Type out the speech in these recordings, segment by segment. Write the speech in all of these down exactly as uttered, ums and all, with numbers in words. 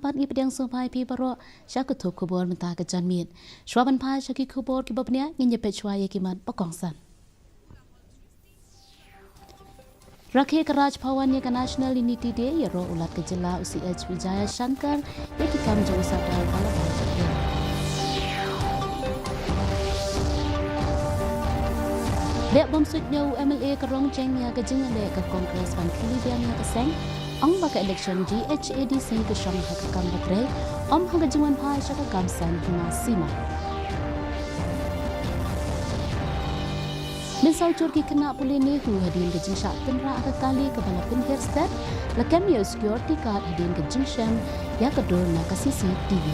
Bad ngi pdiang sngewbha ïa phi baroh sha ka thup khubor mynta ka janmiet. Shuwa ban phai sha ki khubor kiba bniah, ngin ïa peit shuwa ïa ki mat ba kongsan. Rakhe ka Raj Bhavan ïa ka National Unity Day, ïaroh u Lat ka jylla u C H Vijayashankar ïa ki kam jong u Sardar Vallabhbhai Patel. Leh bym suidñiew u M L A ka Rongjeng ïa ka jingïaleh ka Congress ban kylli biang ïa ka seng, ong ba ka election G H A D C ka shong ha ka kam ba trei, ym ha ka jingwan phai sha ka kam saiñ hima sima. Mynsaw jur ki khynnah pule NEHU hadien ka jingshah tynrah ha ka kali kaba la pynhiar stet, la kem ïa u security guard hadien ka jingshem ïa ka dur na ka C C T V.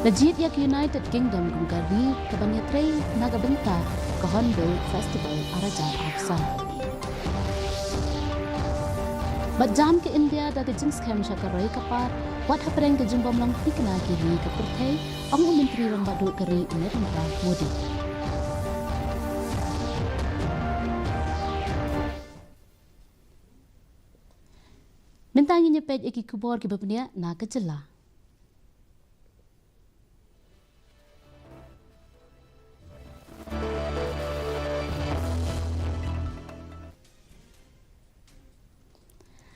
La jied ïa ka United Kingdom kum ka ri kaban ïatrei na ka bynta ka Hornbill Festival ar hajar arphew san. Bad jam ka India da ka jingskhem sha ka roi ka par, wat hapdeng ka jingbymlong thikna ki ri ka pyrthei, ong u Myntri Rangbah Duh ka ri u Narendra Modi. Mynta ngin ïa peit ïa ki khubor kiba bniah na ka jylla.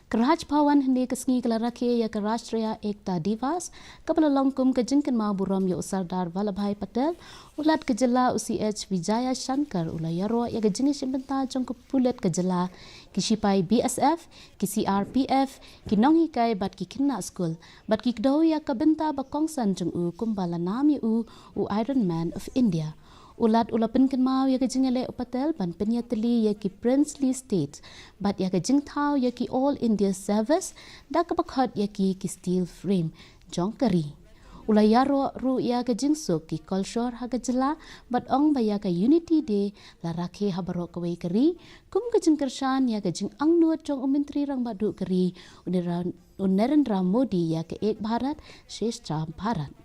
Ka Raj Bhavan hynne ka sngi ka la rakhe ïa ka Rashtriya Ekta Diwas, kaba la long kum ka jingkynmaw burom ïa u Sardar Vallabhbhai Patel. U Lat ka jylla u C H Vijayashankar u la ïaroh ïa ka jingïashim bynta jong ka pulit ka jylla, ki shipai B S F, ki C R P F, ki nonghikai bad ki khynnah skul, bad ki kdew ïa ka bynta ba kongsan jong u kumba la nam ïa u u Iron Man of India. U Lat u la pynkynmaw ïa ka jingïaleh u Patel ban pynïatylli ïa ki princely state bad ïa ka jingthaw ïa ki All India Service da kaba khot ïa ki ki steel frame jong ka ri. U la ïaroh ruh ïa ka jingsuk ki kolshor ha ka jylla bad ong ba ïa ka Unity Day la rakhe ha baroh kawei ka ri kum ka jingkyrshan ïa ka jingangnud jong u Myntri Rangbah Duh ka ri u Nara-, u Narendra Modi ïa ka Ek Bharat Shreshtha Bharat.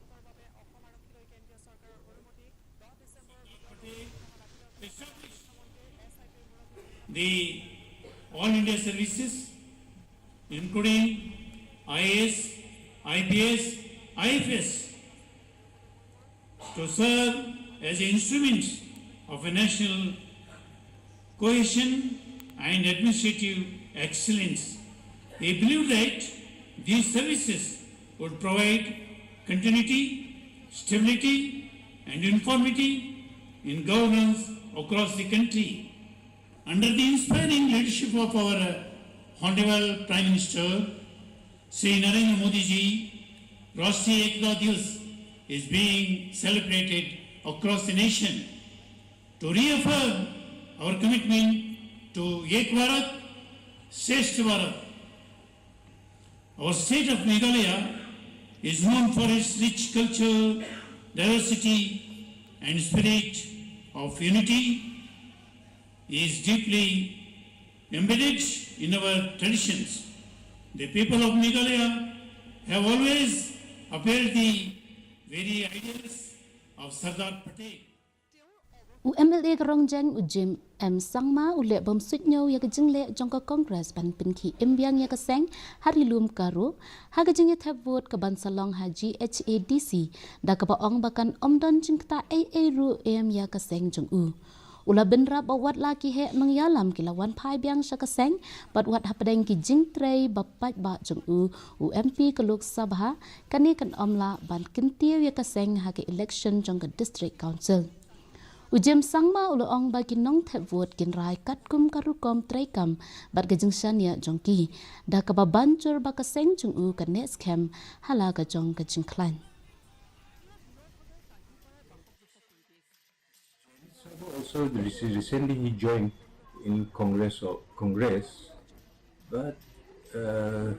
The All India Services, including I A S, I P S, I F S, to serve as instruments of a national cohesion and administrative excellence. He believed that these services would provide continuity, stability, and uniformity in governance across the country. Under the inspiring leadership of our Honorable Prime Minister, Shri Narendra Modi ji, Rashtriya Ekta Diwas is being celebrated across the nation. To reaffirm our commitment to Ek Bharat, Shreshtha Bharat, our state of Meghalaya is known for its rich culture, diversity, and spirit of unity is deeply embedded in our traditions. The people of Meghalaya have always upheld the very ideals of Sardar Patel. U M L A ka Rongjeng u Jim M Sangma u leh bym suidñiew ïa ka jingleh jong ka Congress ban pynkhie im biang ïa ka seng ha Ri Lum Garo ha ka jingïathep vote kaban sa long ha G H A D C, da kaba ong ba kan ym don jingktah ei ei ruh em ïa ka seng jong u. U la bynrap ba wat la ki heh nongïalam ki la wan phai biang sha ka seng bad wat hapdeng ki jingtrei ba paidbah jong u, u M P ka Lok Sabha, kane kan ym lah ban kyntiew ïa ka seng ha ka election jong ka District Council. U Jim Sangma u la ong ba ki nongthep vote kin rai katkum ka rukom treikam bad ka jingshaniah jong ki, da kaba ban jur ba ka seng jong u kan neh skhem ha la ka jong ka jingkhlaiñ. Also, rece- recently he joined in Congress or Congress, but uh,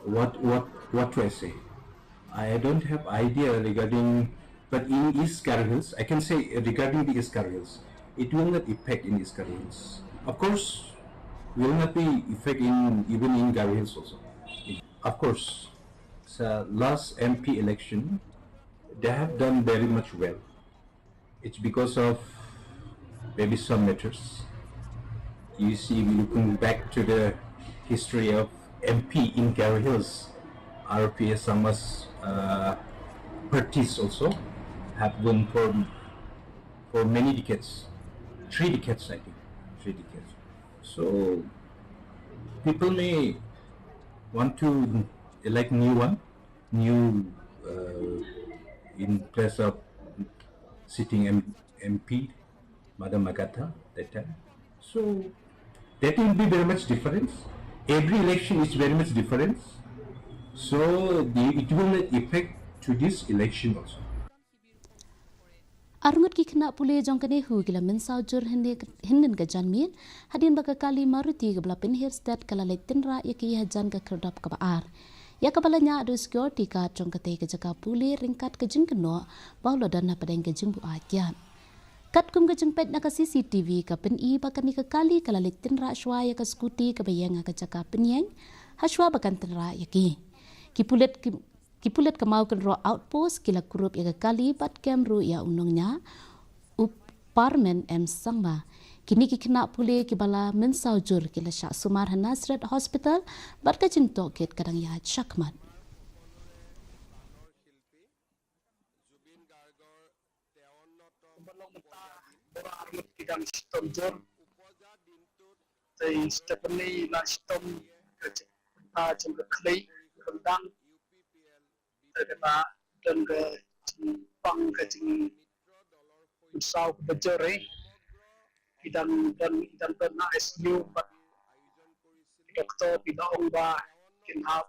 what what what do I say? I don't have idea regarding, but in East Garo Hills, I can say regarding the East Garo Hills, it will not affect in East Garo Hills. Of course, will not be affect in even in Garo Hills also. Of course, the last M P election, they have done very much well. It's because of maybe some matters. You see, looking back to the history of M P in Garo Hills, R P S Sangma's uh, parties also have gone for for many decades, three decades, I think, three decades. So people may want to elect new one, new uh, in place of sitting M- M P, Madam Agatha, that time. So that will be very much different. Every election is very much different. So the, it will make effect to this election also. Arngut ki khynnah pule jong ka NEHU ki la mynsaw jur hynnin ka janmiet hadien ba ka kali Maruti kaba la pynher stet ka la leit tynrah ïa ki hajan ka khyrdop kaba ar, ïa kaba la ñiah da u security guard jong katei ka jaka pule ryngkat ka jingkynnoh ba u la don hapdeng ka jingbuaid kiad. Katkum ka jingpeit na ka CCTV ka pyni ba kane ka kali ka la leit tynrah shuwa ïa ka scooty kaba ïeng ha ka jaka pynïeng ha shuwa ba kan tynrah ïa ki. Ki pulit ki Ki pulit ka Mawkynroh Outpost ki la kurup ïa ka kali bad kem ruh ïa u nongñiah u Parmen M Sangma. Kine ki khynnah pule kiba la mynsaw jur ki la shah sumar ha Nasreth Hospital bad ka jingtohkit ka dang ïaid shakhmat. Tei Stephanie la shitom ka jingpynta jong ka khlei ka ryndang. Te kata don ka jingpang ka jingpynsaw kaba jur eh. Ki dang don ki dang don ha ICU bad ki doktor ki da ong ba kin hap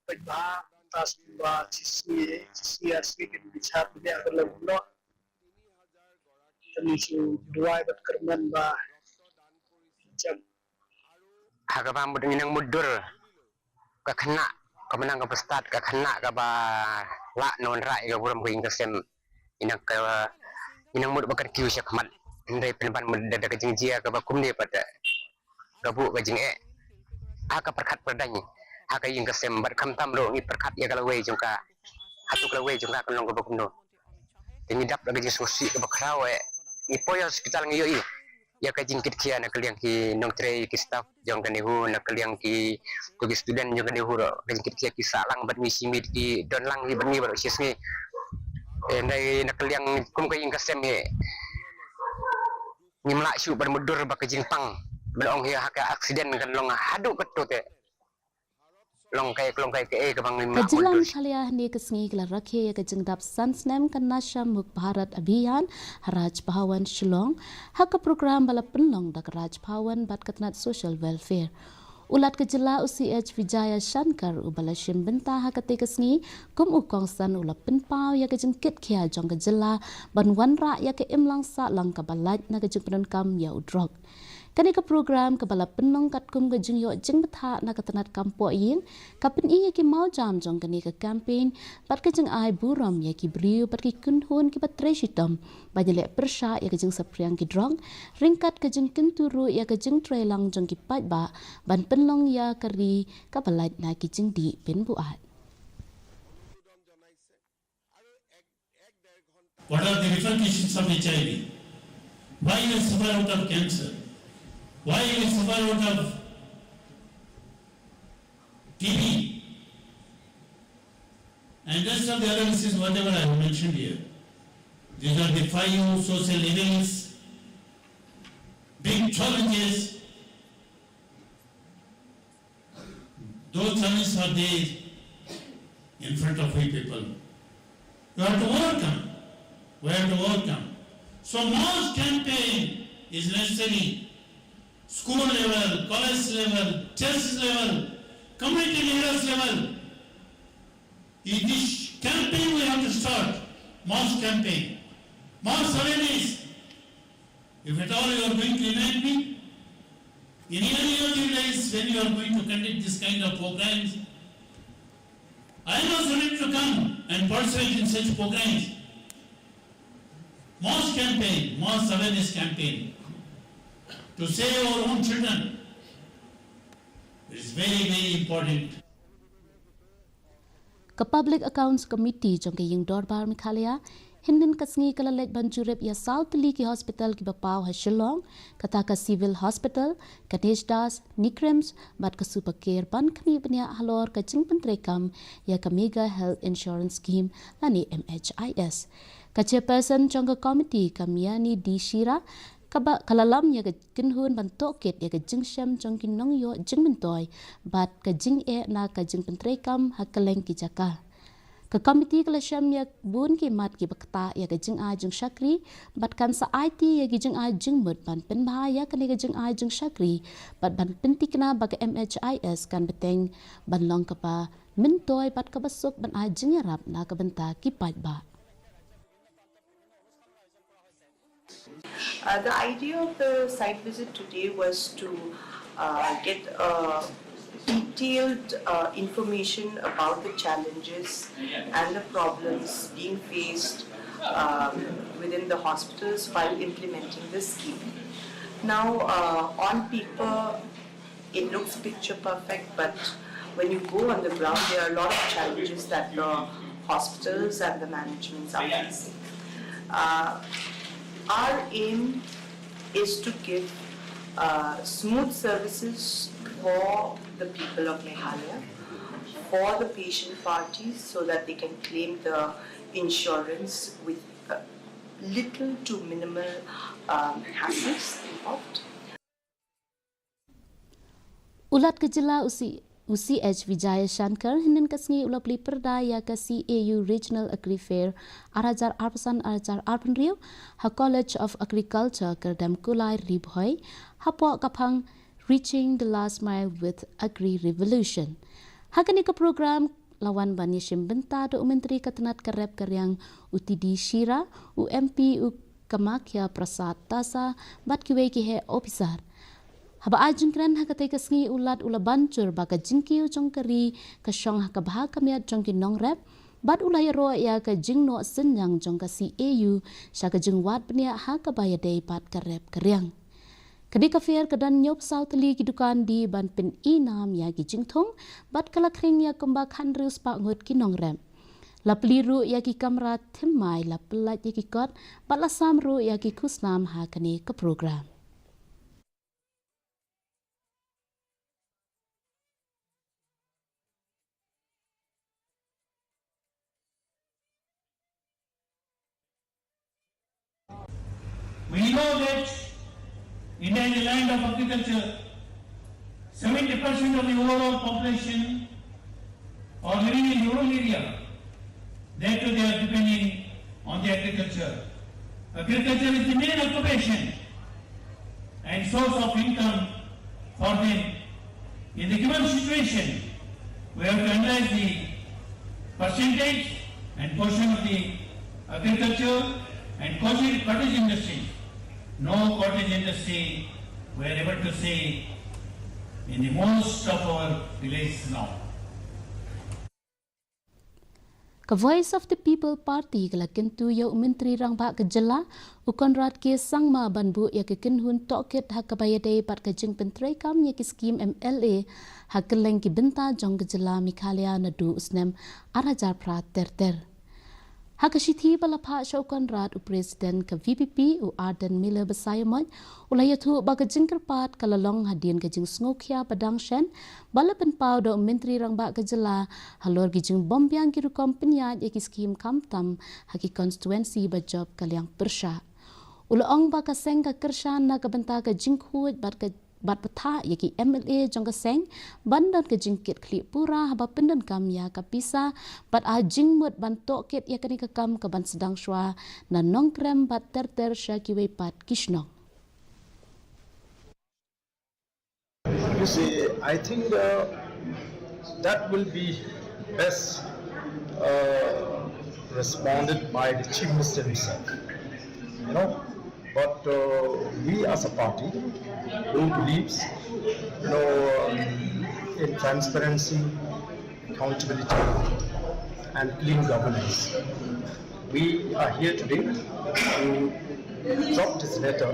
peit ba tas ba sisngi sisngi ar sngi kin bichar ba ka lem noh. Tang shu duwai bad kyrmen ba jam. Ha kaba mut ngi nang mutdur ka khynnah kaba nang kaba stad ka khynnah kaba lah na wanrah ïa ka burom ka ïing ka sem. Ngi nang ka ngi nang mut ba kan kiew shakhmat hynrei pynban mut da ka jingjia kaba kumne pat ka buh ka jingeh ha ka pyrkhat pyrdaiñ ha ka ïing ka sem bad khamtam ruh ngi pyrkhat ïa ka lawei jong ka hato ka lawei jong ka kan long kaba kumno. Te ngi dap da ka jingsngewsih kaba khraw eh ngi poi hospital ngi ïohi ïa ka jingkitkhia na ka liang ki nongtrei ki staff jong ka NEHU na ka liang ki ko ki student jong ka NEHU ruh ka jingkitkhia ki sah lang bad ngi shi miet ki don lang hi bad ngi baroh shi sngi. Hynrei na ka liang kum ka ïing ka sem hi ngim lah shuh ban mutdur ba ka jingpang ban ong hi ha ka accident kan long haduh katto te. Long kai long kai kaei kaba ngim Ka lah jylla mutdur. Meghalaya hynne ka sngi ka la rakhe ïa ka jingdap san snem ka Nasha Mukt Bharat Abhiyan ha Raj Bhawan Shillong ha ka program ba la pynlong da ka Raj Bhawan bad ka tnat Social Welfare. U Lat ka jylla u C H Vijayashankar uba la shim bynta ha katei ka sngi kum u kongsan u la pynpaw ïa ka jingkitkhia jong ka jylla ban wanrah ïa ka imlang sahlang kaba lait na ka jingpyndonkam ïa u drok. Kane ka program kaba la pynlong katkum ka jingïoh jingbthah na ka tnat kam pohïing ka pyni ïa ki mawjam jong kane ka campaign bad ka jingai burom ïa ki briew bad ki kynhun kiba trei shitom ban ïaleh pyrshah ïa ka jingsaphriang ki drok ryngkat ka jingkyntu ruh ïa ka jingtrei lang jong ki paidbah ban pynlong ïa ka ri kaba lait na ki jingdih pynbuaid. What are the repercussions of H I V? Why we suffer out of cancer? Why we suffer out of T B? And rest of the other diseases, whatever I have mentioned here. These are the five social evils, big challenges. Those challenges are there in front of we people. We have to overcome. We have to overcome. So mass campaign is necessary. School level, college level, church level, community leaders level. In this campaign we have to start. Mass campaign. Mass awareness. If at all you are going to invite me, in any of the days when you are going to conduct this kind of programs, I am also ready to come and participate in such programs. Mass campaign, mass awareness campaign to save our own children. It is very, very important. Ka Public Accounts Committee jong ka Ïing Dorbar Meghalaya Hynnin ka sngi ka la leit ban jurip ïa saw tylli ki hospital kiba paw ha Shillong, kata ka Civil Hospital, ka Nesh Das, NEIGRIHMS, bad ka Super Care ban khmih bniah halor ka jingpyntreikam ïa ka Mega Health Insurance Scheme lane M H I S. Ka chairperson jong ka committee, ka Miani D Shira, kaba ka la lam ïa ka kynhun ban tohkit ïa ka jingshem jong ki nongïoh jingmyntoi bad ka jingeh na ka jingpyntreikam ha kylleng ki jaka. Ka committee ka la shem ïa bun ki mat kiba ktah ïa ka jingai jingshakri bad kan sa aiti ïa ki jingai jingmut ban pynbha ïa kane ka jingai jingshakri bad ban pyntikna ba ka M H I S kan bteng ban long kaba myntoi bad kaba suk ban ai jingïarap na ka bynta ki paidbah. Uh, the idea of the site visit today was to uh, get uh, detailed uh, information about the challenges and the problems being faced um, within the hospitals while implementing this scheme. Now, uh, on paper, it looks picture perfect, but when you go on the ground, there are a lot of challenges that the hospitals and the managements are facing. Uh, our aim is to give uh, smooth services for the people of Meghalaya, for the patient parties, so that they can claim the insurance with uh, little to minimal um, hassles involved. U Lat ka Jylla u C, u C H Vijayashankar hynnin ka sngi u la plie pyrda ïa ka C A U Regional Agri Fair ar hajar arphew san ar hajar arphew hynriew ha College of Agriculture, Kyrdemkulai, Ri Bhoi, hapoh ka phang Reaching the Last Mile with Agri Revolution. Ha kane ka program la wan ban ïashim bynta da u Myntri ka tnat ka rep ka riang u T D Shira, u M P u Kamakhya Prasad Tasa bad kiwei ki heh ophisar. Haba ai jingkren ha katei ka sngi u Lat u la ban jur ba ka jingkiew jong ka ri ka shong ha ka bha ka miat jong ki nongrep bad u la ïaroh ïa ka jingnoh synñiang jong ka C A U sha ka jingwad bniah ha kaba ïadei bad ka rep ka riang. Kane ka fair ka don hynñiewphew saw tylli ki dukan die ban pyni nam ïa ki jingthung bad ka la khring ïa kumba khathynriew spah ngut ki nongrep. La plie ruh ïa ki kamra thymmai, la pyllait ïa ki kot bad la sam ruh ïa ki khusnam ha kane ka program. We know that India is a land of agriculture. Seventy percent of the overall population are living in rural area. That too they are depending on the agriculture. Agriculture is the main occupation and source of income for them. In the given situation, we have to analyze the percentage and portion of the agriculture and cottage, cottage industry. No cottage industry, we are able to see in the most of our villages now. Ka Voice of the People Party ka la kyntu ïa u Myntri Rangbah ka Jylla u Conrad K Sangma ban buh ïa ka kynhun tohkit ha kaba ïadei bad ka jingpyntreikam ïa ki skim M L A ha kylleng ki bynta jong ka Jylla Meghalaya naduh u snem ar hajar phra ter ter. Ha ka shithi ba la phah sha u Conrad, u President ka V P P u Ardent Miller Basaiawmoit u la ïathuh ba ka jingkyrpad ka la long hadien ka jingsngewkhia ba dang shen ba la pynpaw da u Myntri Rangbah ka Jylla halor ki jingbym biang ki rukom pynïaid ïa ki skim khamtam ha ki constituency ba jop ka liang pyrshah. U la ong ba ka seng ka kyrshan na ka bynta ka jingkhuid bad ka bad bthah ïa ki M L A jong ka seng ban don ka jingkitkhlieh pura haba pyndonkam ïa ka pisa bad ai jingmut ban tohkit ïa kane ka kam kaban sdang shuwa na Nongkrem bad ter ter sha kiwei pat ki shnong. You see, I think uh, that will be best uh, responded by the Chief Minister himself. You know, but uh, we as a party who believes, you know, um, in transparency, accountability, and clean governance, we are here today to drop this letter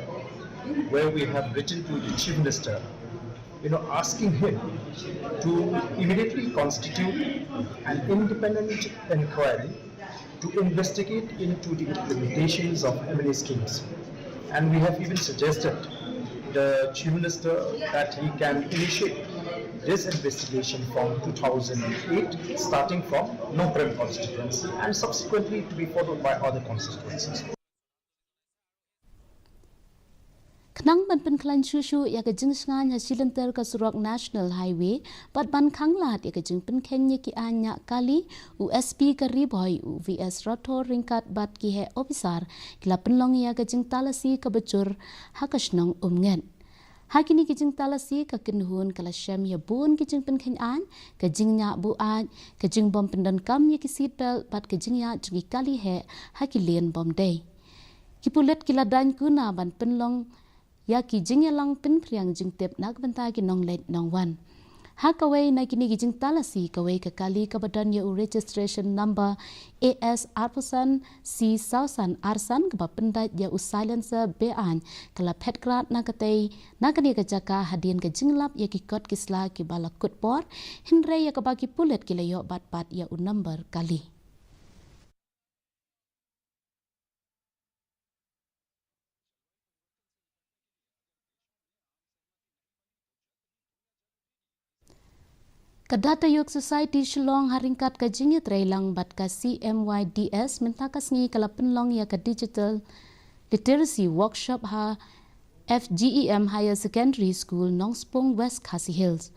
where we have written to the Chief Minister, you know, asking him to immediately constitute an independent inquiry to investigate into the implementations of M N A schemes. And we have even suggested the Chief Minister that he can initiate this investigation from two thousand eight, starting from Nongkrem constituency and subsequently to be followed by other constituencies. Khnang ban pynkhlaiñ shuh shuh ïa ka jingshngaiñ ha shilynter ka surok National Highway bad ban khanglad ïa ka jingpynkheiñ ïa ki aiñ ñiah kali, u S P ka Ri Bhoi, u V S Rathore ryngkat bad ki heh ophisar ki la pynlong ïa ka jingtalasi kaba jur ha ka shnong Umnget. Ha kine ki jingtalasi ka kynhun ka la shem ïa bun ki jingpynkheiñ aiñ, ka jingñiah buaid, ka jingbym pyndonkam ïa ki seat belt bad ka jingïaid jong ki kali heh ha ki lane bym dei. Ki pulit ki la daiñ kuna ban pynlong ïa ki jingïalang pynphriang jingtip na ka bynta ki nongleit nongwan. Ha kawei na kine ki jingtalasi, kawei ka kali kaba don ïa u registration number A S arphew san C saw san ar san kaba pyndait ïa u silencer be-aiñ ka la phet krad na katei na kane ka jaka hadien ka jinglap ïa ki kot ki sla kiba la kut por, hynrei ïa kaba ki pulit ki la ïoh bat pat ïa u number kali. Ka Datayuk Society Shillong ha ryngkat ka jingïatreilang bad ka C M Y D S mynta ka sngi ka la pynlong ïa ka Digital Literacy Workshop ha F G E M Higher Secondary School, Nongspung, West Khasi Hills.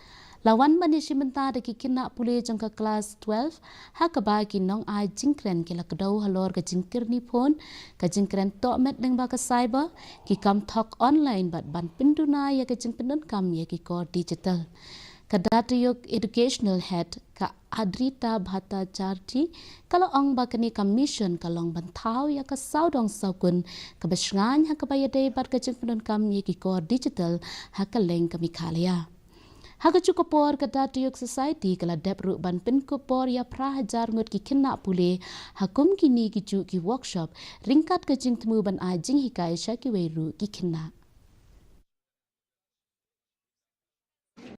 La wan ban ïashim bynta da ki khynnah pule jong ka klas twelve, ha kaba ki nongai jingkren ki la kdew halor ka jingkyrni phone, ka jingkren tohmet lyngba ka cyber, ki kam thok online bad ban pynduna ïa ka jingpyndonkam ïa ki kor digital. Ka Datayuk Educational Head, ka Adrita Bhattacharjee, ka la ong ba kane ka mission ka long ban thaw ïa ka sawdong sawkun kaba shngaiñ ha kaba ïadei bad ka jingpyndonkam ïa ki kor digital ha kylleng ka Meghalaya. Ha kajuh ka por ka Datayuk Society ka la dep ruh ban pynkup bor ïa phra hajar ngut ki khynnah pule ha kum kine kijuh ki workshop ryngkat ka jingthmu ban ai jinghikai sha kiwei ruh ki khynnah.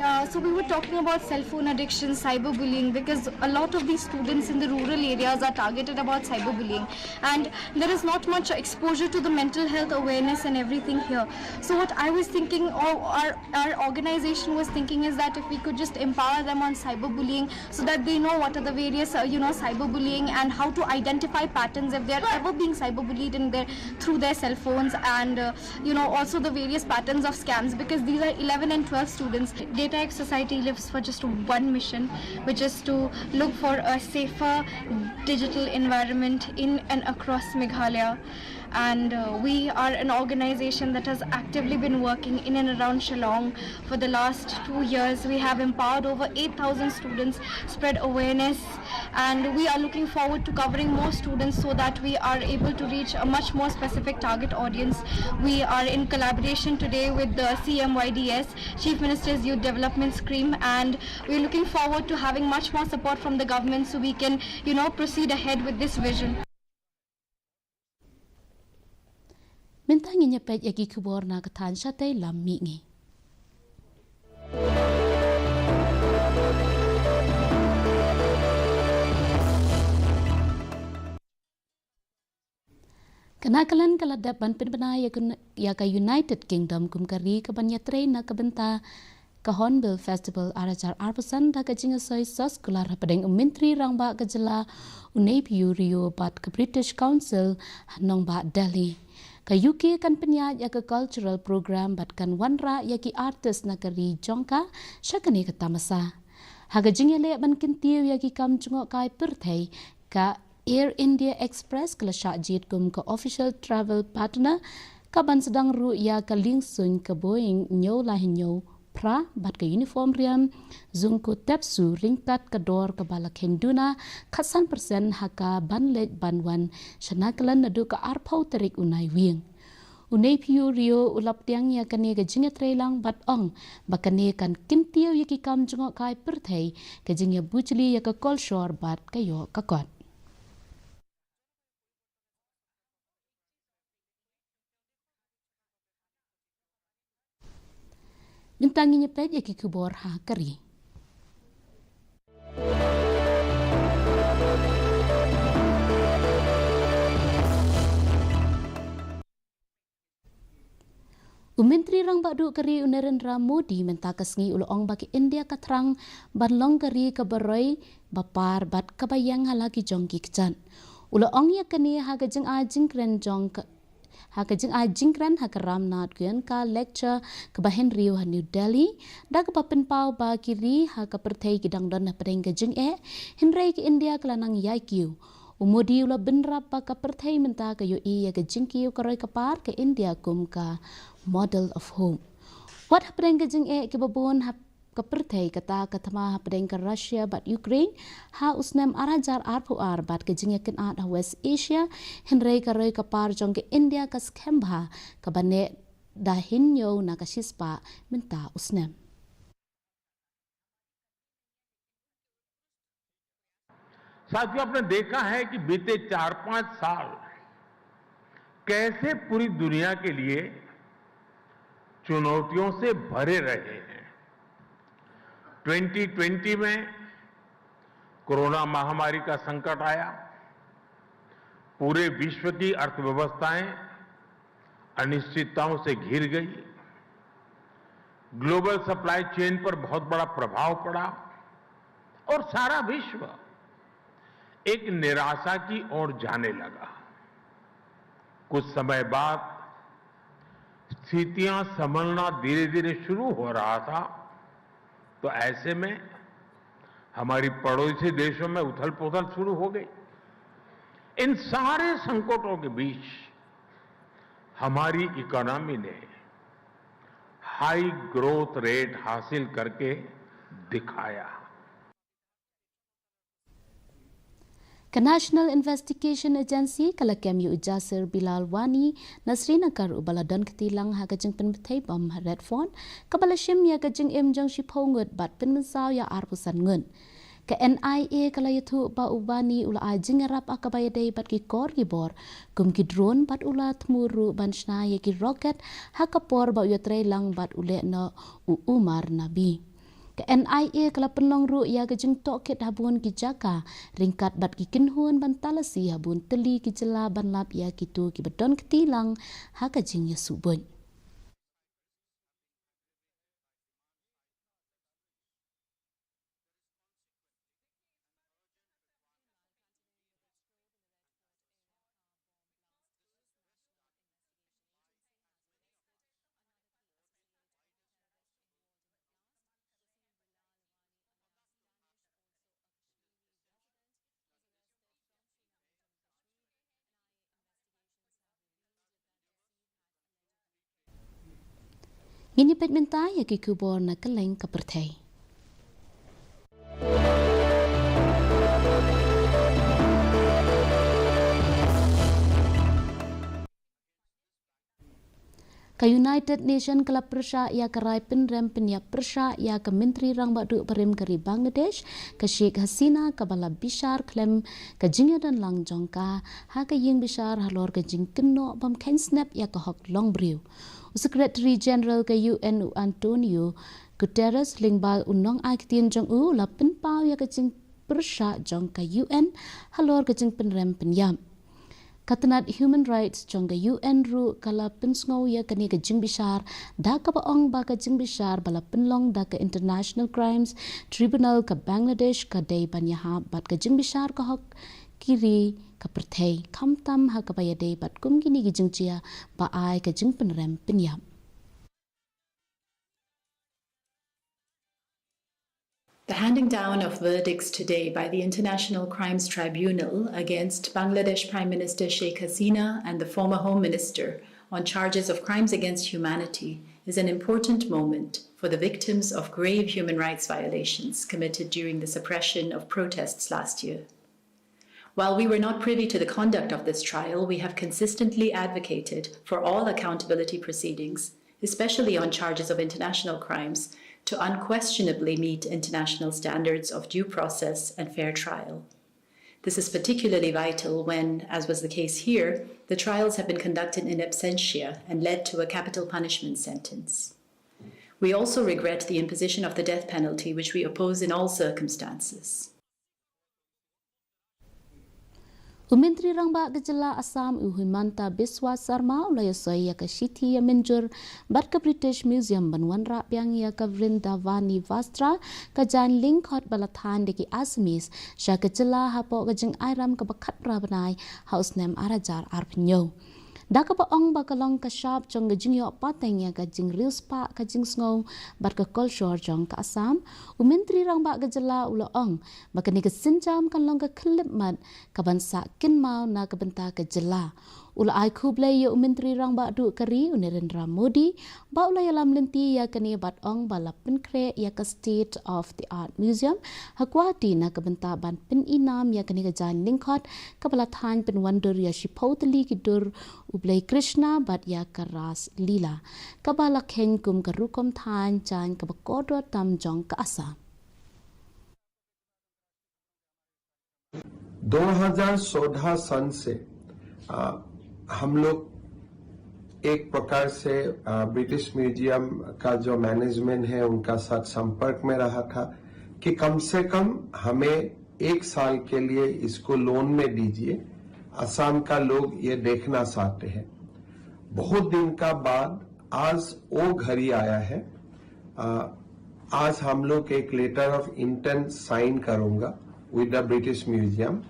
Uh, so we were talking about cell phone addiction, cyberbullying, because a lot of these students in the rural areas are targeted about cyberbullying, and there is not much exposure to the mental health awareness and everything here. So what I was thinking, or our, our organization was thinking, is that if we could just empower them on cyberbullying, so that they know what are the various, uh, you know, cyberbullying and how to identify patterns if they're ever being cyberbullied in their through their cell phones, and uh, you know, also the various patterns of scams, because these are eleven and twelve students. Datayuk Society lives for just one mission, which is to look for a safer digital environment in and across Meghalaya. And uh, we are an organization that has actively been working in and around Shillong for the last two years. We have empowered over eight thousand students, spread awareness, and we are looking forward to covering more students so that we are able to reach a much more specific target audience. We are in collaboration today with the C M Y D S, Chief Minister's Youth Development Scheme, and we're looking forward to having much more support from the government so we can, you know, proceed ahead with this vision. Mynta ngin ïa peit ïa ki khubor na ka thaiñ shatei lam mihngi. Ka Nagaland ka la dep ban pynbna ïa ka, ïa ka United Kingdom kum ka ri kaban ïatrei na ka bynta ka Hornbill Festival ar hajar arphew san da ka jingïasoi sos kular hapdeng u Myntri Rangbah ka jylla u Neiphiu Rio bad ka British Council ha nongbah Delhi. Ka U K kan pynïaid ïa ka cultural program bad kan wanrah ïa ki artist na ka ri jong ka sha kane ka tamasa. Ha ka jingïaleh ban kyntiew ïa ki kam jngohkai pyrthei, ka Air India Express ka la shah jied kum ka official travel partner, kaban sdang ruh ïa ka liengsuiñ ka Boeing hynñiew lai hynñiew phra bad ka uniform riam zung ko tepsu ryngkat ka dor kaba la kheiñ duna khatsan persen ha kaban leit ban wan sha Nagaland naduh ka arphew tarik u Naiwieng. U Neiphiu Rio u la pdiang ïa kane ka jingïatreilang bad ong ba kane kan kyntiew ïa ki kam jngohkai pyrthei, ka jingïabujli ïa ka kolshor bad ka ïoh ka kot. Mynta ngin ïa peit ïa ki khubor ha ka ri. U Myntri Rangbah Duh ka ri u Narendra Modi mynta ka sngi u la ong ba ka India ka thrang ban long ka ri kaba roi, ba par bad kaba ïeng ha la ki jong ki kjat. U la ong ïa kane ha ka jingai jingkren jong ka, ha ka jingai jingkren ha ka Ramnath Goenka Lecture kaba hynriew ha New Delhi, da kaba pynpaw ba ki ri ha ka pyrthei ki dang don hapdeng ka jingeh, hynrei ka India ka la nang ïai kiew. U Modi u la bynrap ba ka pyrthei mynta ka ïohi ïa ka jingkiew ka roi ka par, ka India kum ka model of hope. Wat hapdeng ka jingeh kiba bun ha ka pyrthei, kata ka thma hapdeng ka Russia bad Ukraine ha u snem ar hajar arphew ar bad ka jingïakynad ha West Asia, hynrei ka roi ka par jong ka India ka skhem bha, kaba neh da hynñiew na ka shispah mynta u snem. साथियों, आपने देखा है कि बीते चार पांच साल कैसे पूरी दुनिया के लिए चुनौतियों से भरे रहे हैं। ट्वेंटी ट्वेंटी में कोरोना महामारी का संकट आया, पूरे विश्व की अर्थव्यवस्थाएं अनिश्चितताओं से घिर गई, ग्लोबल सप्लाई चेन पर बहुत बड़ा प्रभाव पड़ा और सारा विश्व एक निराशा की ओर जाने लगा। कुछ समय बाद स्थितियां संभलना धीरे धीरे शुरू हो रहा था, तो ऐसे में हमारी पड़ोसी देशों में उथल पुथल शुरू हो गई। इन सारे संकटों के बीच हमारी इकोनॉमी ने हाई ग्रोथ रेट हासिल करके दिखाया। Ka National Investigation Agency ka la kem ïa u Jasir Bilal Wani na Srinagar, uba la don kti lang ha ka jingpynbthei bom ha Red Fort, kaba la shim ïa ka jingim jong shiphew ngut bad pynmynsaw ïa arphew san ngut. Ka N I A ka la ïathuh ba u Wani u la ai jingïarap ha kaba ïadei bad ki kor ki bor kum ki drone, bad u la thmu ruh ban shna ïa ki rocket ha ka por ba u ïatrei lang bad u lehnoh u Umar Nabi. Ka N I A ka la pynlong ruh ïa ka jingtohkit ha bun ki jaka ryngkat bad ki kynhun ban talasi ha bun tylli ki jylla ban lap ïa kito kiba don kti lang ha ka jingïasuk buit. Ngin ïa peit mynta ïa ki khubor na kylleng ka pyrthei. Ka United Nation ka la pyrshah ïa ka rai pynrem pynïap pyrshah ïa ka Myntri Rangbah Duh barim ka ri Bangladesh, ka Sheikh Hasina, kaba la bishar khlem ka jingïadon lang jong ka ha ka ïing bishar halor ka jingkynnoh bym kheiñ snep ïa ka hok longbriew. U Secretary General ka U N u Antonio Guterres lyngba u nongai ktien jong u la pynpaw ïa ka jingpyrshah jong ka U N halor ka jingpynrem pynïap. Ka tnat Human Rights jong ka U N ruh ka la pynsngew ïa kane ka jingbishar, da kaba ong ba ka jingbishar ba la pynlong da ka International Crimes Tribunal ka Bangladesh ka dei ban ïahap bad ka jingbishar ka hok ki ri ka pyrthei, khamtam ha kaba ïadei bad kum kine ki jingjia ba ai ka jingpynrem pynïap. The handing down of verdicts today by the International Crimes Tribunal against Bangladesh Prime Minister Sheikh Hasina and the former Home Minister on charges of crimes against humanity is an important moment for the victims of grave human rights violations committed during the suppression of protests last year. While we were not privy to the conduct of this trial, we have consistently advocated for all accountability proceedings, especially on charges of international crimes, to unquestionably meet international standards of due process and fair trial. This is particularly vital when, as was the case here, the trials have been conducted in absentia and led to a capital punishment sentence. We also regret the imposition of the death penalty, which we oppose in all circumstances. U Myntri Rangbah ka jylla Assam u Himanta Biswa Sarma u la ïasoi ïa ka shithi ïamynjur bad ka British Museum ban wanrah biang ïa ka Vrindavani Vastra, ka jaiñ lyngkhot ba la thaiñ da ki Assamese sha ka jylla hapoh ka jingai ram kaba khatphra bnai ha u snem ar hajar arphew hynñiew. Da kaba ong ba ka long ka shap jong ka jingïoh pateng ïa ka jingriewspah ka jingsngew bad ka kolshor jong ka Assam, u Myntri Rangbah ka jylla u la ong ba kane ka sienjam kan long ka khyllipmat kaban sah kynmaw na ka bynta ka jylla. U la ai khublei ïa u Myntri Rangbah duh ka ri u Narendra Modi ba u la ïalam lynti ïa kane bad ong ba la pynkhreh ïa ka State of the Art Museum ha Guwahati na ka bynta ban pyni nam ïa kane ka jaiñ lyngkhot kaba la thaiñ pynwandur ïa shiphew tylli ki dur u Blei Krishna bad ïa ka Ras Lila, kaba la kheiñ kum ka rukom thaiñ jaiñ kaba kordor tam jong ka Assam. दो हज़ार चौदह सन से आ, हम लोग एक प्रकार से आ, ब्रिटिश म्यूजियम का जो मैनेजमेंट है उनका साथ संपर्क में रहा था कि कम से कम हमें एक साल के लिए इसको लोन में दीजिए। असम का लोग ये देखना चाहते हैं। बहुत दिन का बाद आज वो घड़ी आया है। आ, आज हम लोग एक लेटर ऑफ इंटेंट साइन करूंगा with the British Museum.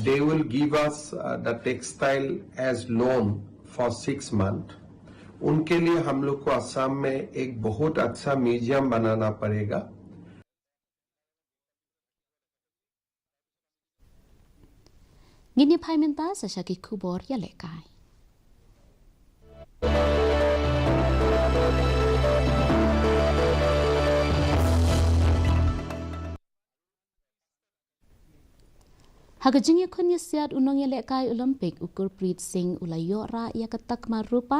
They will give us the textile as loan for six month. उनके लिए हम लोग को असम में एक बहुत अच्छा म्यूजियम बनाना पड़ेगा। Ngin ïa phai mynta sa sha ki khubor ïalehkai. Ha ka jingïakhun ïasiat u nongïalehkai Olympic u Gurpreet Singh u la ïoh rah ïa ka takma rupa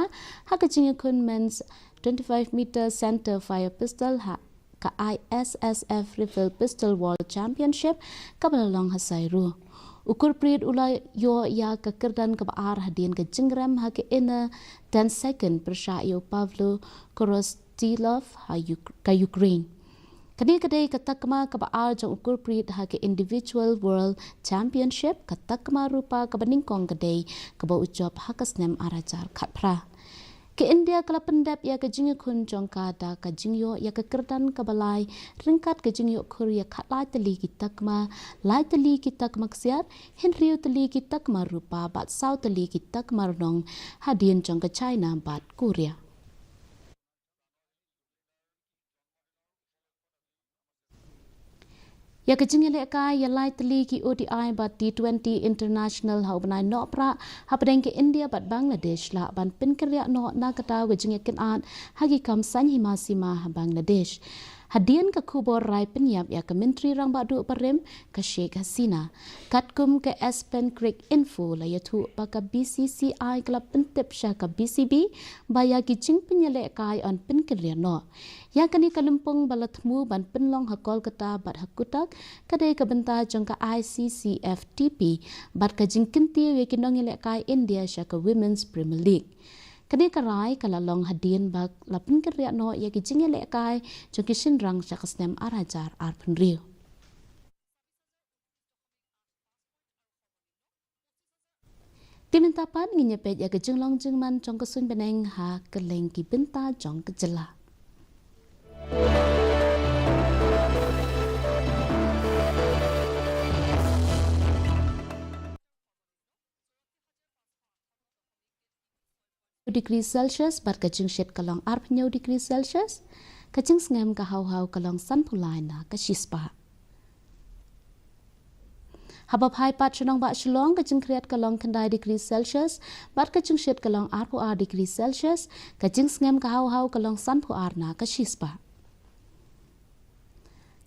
ha ka jingïakhun men's twenty-five meter center fire pistol ha ka I S S F Rifle Pistol World Championship kaba la long ha Sairu. U Gurpreet u la ïoh ïa ka kyrdan kaba ar hadien ka jingrem ha ka inner ten second pyrshah ïa u Pavlo Korostilov ha Uk- ka Ukraine. Kane ka dei ka takma kaba ar jong u Gurpreet ha ka Individual World Championship, ka takma rupa kaba nyngkong ka dei kaba u jop ha ka snem ar hajar khatphra. Ka India ka la pyndep ïa ka jingïakhun jong ka da ka jingïoh ïa ka kyrdan kaba lai ryngkat ka jingïoh khur ïa khatlai tylli ki takma, lai tylli ki takma ksiar, hynriew tylli ki takma rupa bad saw tylli ki takma rnong hadien jong ka China bad Korea. Ïa ka jingïalehkai ïa lai tylli ki O D I bad T twenty International ha u bnai Nohprah hapdeng ka India bad Bangladesh lah ban pynkynriah noh na kata ka jingïakynad ha ki kam saiñ hima sima ha Bangladesh. Hadien ka khubor rai pynïap ïa ka Myntri Rangbah Duh barim ka Sheikh Hasina. Katkum ka Aspen Creek Info la ïathuh ba ka B C C I ka la pyntip sha ka B C B ba ïa ki jingpynïalehkai yn pynkynriah noh. Ïa kane ka lympung ba la thmu ban pynlong ha Kolkata bad ha Cuttack ka dei ka bynta jong ka I C C F T P bad ka jingkyntiew ïa ki nongïalehkai India sha ka Women's Premier League. Kane ka rai ka la long hadien ba la pynkynriah noh ïa ki jingïalehkai jong ki shynrang sha ka snem ar hajar arphew hynriew. Te mynta pat ngin ïa peit ïa ka jinglong jingman jong ka suiñ bneng ha kylleng ki bynta jong ka jylla. Degree Celsius bad ka jingshit ka long arphew hynñiew degree Celsius, ka jingsngem ka haw haw ka long sanphew lai na ka shispah. Haba phai pat sha nongbah Shillong ka jingkhriat ka long khyndai degree Celsius bad ka jingshit ka long arphew ar degree Celsius, ka jingsngem ka haw haw ka long sanphew ar na ka shispah.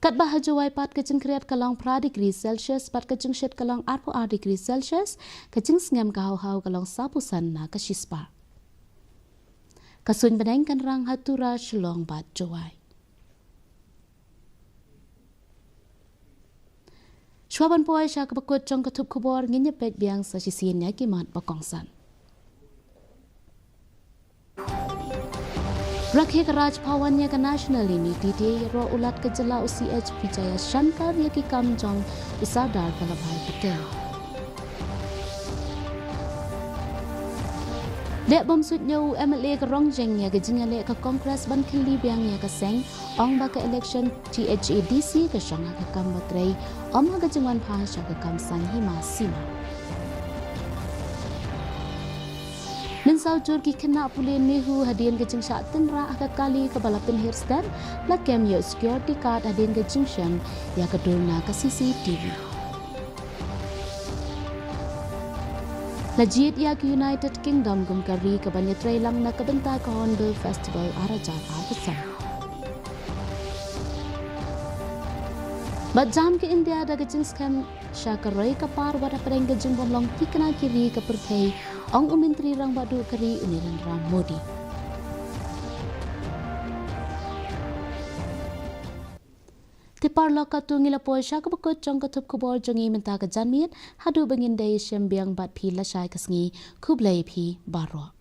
Katba ha Jowai pat ka jingkhriat ka long phra degree Celsius bad ka jingshit ka long arphew ar degree Celsius, ka jingsngem ka haw haw ka long sawphew san na ka shispah. Ka suiñ bneng kan rang ha Tura, Shillong bad Jowai. Shuwa ban poi sha kaba kut jong ka thup khubor ngin ïa peit biang sa shisien ïa ki mat ba kongsan. Rakhe ka Raj Bhawan ïa ka National Unity Day, ïaroh u Lat ka jylla u C H Vijayashankar ïa ki kam jong u Sardar Vallabhbhai Patel. Leh bym suidñiew u MLA ka Rongjeng ïa ka jingïaleh ka Congress ban khyllie biang ïa ka seng, ong ba ka election THADC ka shong ha ka kam ba trei, ym ha ka jingwan phai sha ka kam saiñ hima sima. Mynsaw jur ki khynnah pule NEHU hadien ka jingshah tynrah ha ka kali kaba la pynhiar step, la kem ïa u security guard hadien ka jingshem ïa ka dur na ka CCTV. La jied ïa ka United Kingdom kum ka ri kaban ïatreilang na ka bynta ka Hornbill Festival ar hajar arphew san. Bad jam ka India da ka jingskhem sha ka roi ka par wat hapdeng ka jingbymlong thikna ki ri ka pyrthei, ong u Myntri Rangbah Duh ka ri u Narendra Modi. Te paralok, katto ngi la poi sha kaba kut jong ka thup khubor jong ngi mynta ka janmiet, haduh ba ngin ïashem biang bad phi lashai ka sngi, khublei phi baroh.